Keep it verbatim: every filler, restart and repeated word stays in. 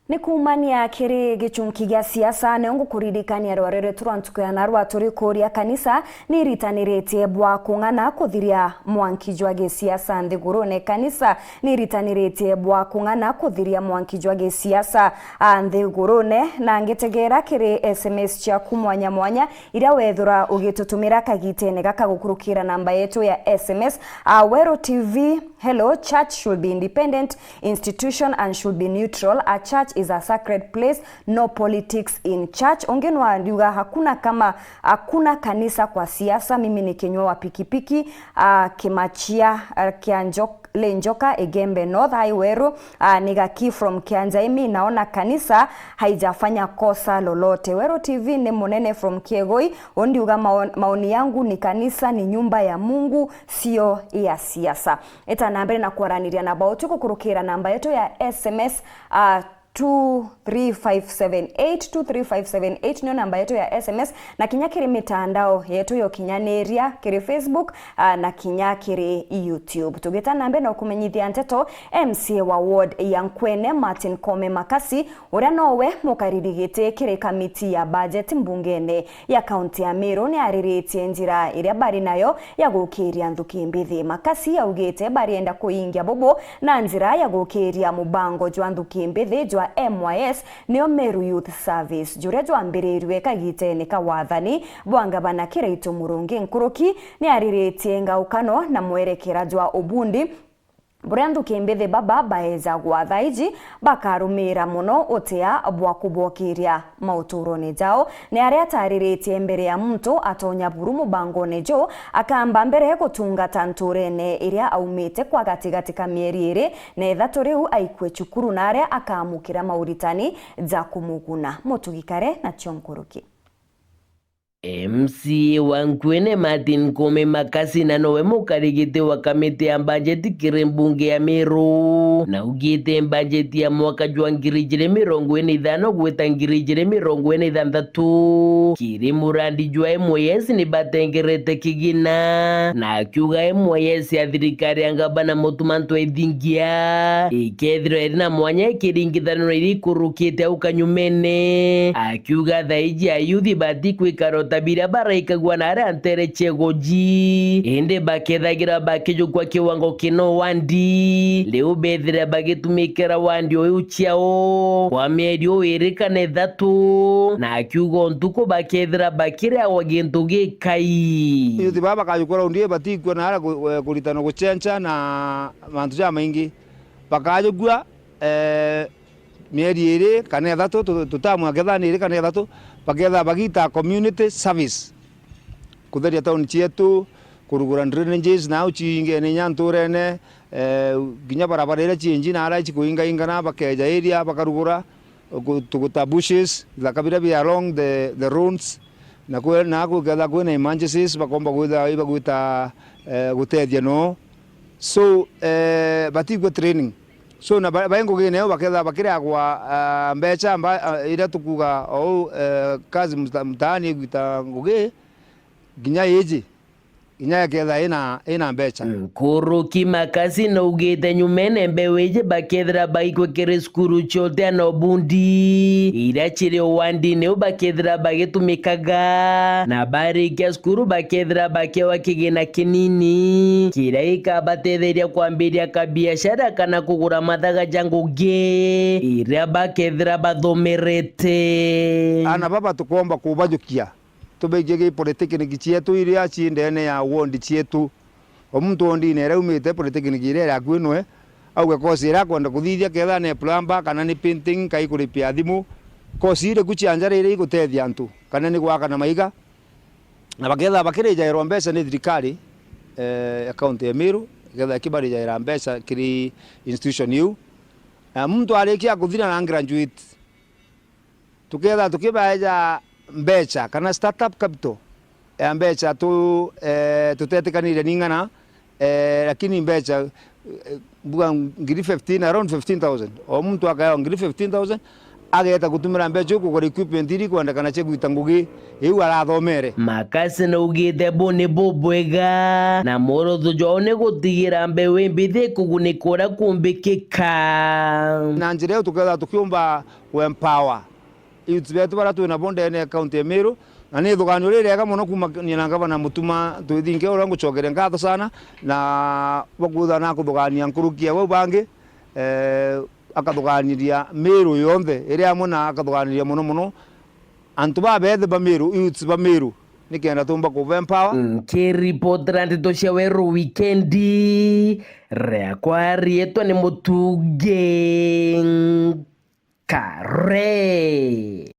Ni kuumania kiri gichunki gia siasa, nio ngukuririkania rware rwetu rwa ntuku ya narua turi kuuria, kanisa ni iritaniritie bwa kung'ana kuthiria mwanki jwa gisiasa nthigurune? Kanisa ni iritaniritie bwa kung'ana kuthiria mwanki jwa gisiasa, a, nthigurune? Na ngitegera kiri S M S ciaku mwanya mwanya iria wethira ugitutumira kagitene gaka gukurukira namba yetu ya S M S, a, Weru T V. Hello, church should be independent institution and should be neutral. A church is a sacred place, no politics in church. Ungi no ariuga, hakuna kama, hakuna kanisa kwa siasa. Mimi ni Kinyua wa pikipiki, ah, Kimachia, ah, kia Njo-, le Njoka, Igembe North, hi Weru, ah, ni Gaki from Kianjai. Mi naona kanisa haijafanya kosa lolote. Weru T V ni munene from Kiegoi. Undiuga maon-, maoni yangu ni kanisa ni nyumba ya Mungu, sio ya siasa. Eta na mbere na kwaraniria na bauti gukurukira namba yetu ya S M S, ah, two three five seven eight, two three five seven eight niyo namba yetu ya S M S, na kinya kiri mitandao yetu ya ukinyaniria, kiri Facebook, ah, na kinya kiri YouTube. Tugita na mbere na ukumenyithia nteto, M C A wa ward ya Nkwene, Martin Kome Makasi, uria nowe mukariri giti kiri kamiti ya budget mbungene ya kaunti ya Meru, ni ariritie njira iria bari nayo ya gukiria nthuki mbithi. Makasi augite barienda kuingia bubu na njira ya gukiria mubango jwa nthuki mbithi jwa M Y S, nio Meru Youth Service, juria jwambirirue kagitene ka wathani bwa ngavana Kiraitu Murungi. Nkuruki ni ariritie ngaukano na mwerekera jwa ubundi buria nthuki mbithi baba baejagwa thaiji bakarumira mono utia bwa kubwokiria mauturone jao. Ni aria atariritie mbere ya muntu atonya buru mubangone juu, akamba mbere gutungata nturene iria aumite kwa gatigati ka mieri iri na ithatu riu aikue cukuru, na aria akamukira mauritani ja kumuguna. Mutugi kare nacio nkuruki. M C A wa Nkwene Martin Kome Makasi na nowe mukarigiti wa kamiti ya mbajeti kiri mbunge ya Meru, na augite mbajeti ya mwaka jwa ngiri ijiri mirongo iri na ithano gwita ngiri ijiri mirongo iri na ithanthatu kiri murandi jwa M Y S ni batengerete kigina, na akiuga M Y S ya thirikari ya ngavana Mutuma M'Ethingia ikethirwa iri na mwanya ikiringithanirwa iria ikurukite au kanyumene. Akiuga thaiji ayuthi batikwikara o ta biria baraikagua na aria ntere cia igoji, indi bakethagira bakijukua kiwango kina wandi, riu bethira bagitumikira wandi uyu ciao kwa mieri uu iri kana ithatu, na akiuga o ntuku bakethira bakiriagwa gintu gikai. Ayuthi baa bakajukua raundi ii batikwona aria ku-, eh, kuritana gucenca na mantu jamaingi. Bakajukua, eh, mieri iri kana ithatu, tu-, tutamu ya kethira ni iri kana ithatu, bakethira bagita community service, kutheria tauni cietu, kurugura drainages na au ciingene inya nturene, eh, kinya barabara iria ciinji na aria cikuingaingana, bakeja area bakarugura, gu-, tuguta bushes, bithaka biria bi along the, the roads, na kwe-, na gukethira kwina emergencies, bakomba kwithira ibagwita, eh, gutethia noo. So, eh, batigwe training. So, na ba-, bai ngugine io bakethira bakiriagwa, ah, mbeca mba-, ah, iria tukuuga ou, eh, kazi mta-, mtaani igwita ngugi, kinya iji, kinya ikethira ina, ina mbeca. Nkuruki Makasi naugite nyumene mbeu iji bakethira baikwe kiri cukuru cia utia na ubundi, iria ciri o wandini u bakethira bagitumikaga, na barikia cukuru bakethira bakiewa kigina kinini kiria gikabatetheria kwambiria kabiashara kana kugura mathaga ja ngugi iria bakethira bathomerete. Ana baba tukomba kubajukia, tubaikie gi polytechnic cietu iria ci ndene ya ward cietu. O muntu wondine iria aumite polytechnic iria iri akui nwe, auge kosi iria akwenda kuthithia, kethira ni plumber kana ni painting, kai kuripia thimu. Kosi iriku cia njara iria igutethia antu, kana ni gwaka na maiga. Na bakethira bakirijairwa mbeca ni thirikari, eh, ya county ya Meru, ikethira ikibarijaira mbeca kiri institution iu. Na muntu arikia kuthira na graduate, tukethira tukibaeja mbeca kana startup capital ya mbeca tu, eh, tutetikanirie ning'ana, eh, lakini mbeca, eh, mbuga ngiri fifteen, around fifteen thousand. O muntu akaewa ngiri fifteen thousand, Ageeta gutumira mbeca iu kugura equipment iria ikwendekana cia gwita ngugi iu arathomere. Makasi naugite bu ni bubwega, na mworoto jwao ni gutigira mbeu imbithi ikugunika uria kumbikika. Na njira iu tukethirwa tukiumba ku empower youths betu baria twi nabo ndene ya kaunti ya Meru, na ni ithuganio ririega mono kuumania na ngavana Mutuma Twithinge, uria ngucokeria nkatho sana, na bwa kwithirwa na kuthugania nkuruki ya bau bangi, eh, akathuganiria Meru yonthe iri amwe, na akathuganiria mono mono antu babethi ba Meru, youths ba Meru, nikenda tumba kuba empower. Nkiripotera ndeto cia Weru Wikendi, riakwa riitwa ni Mutungi Nkare.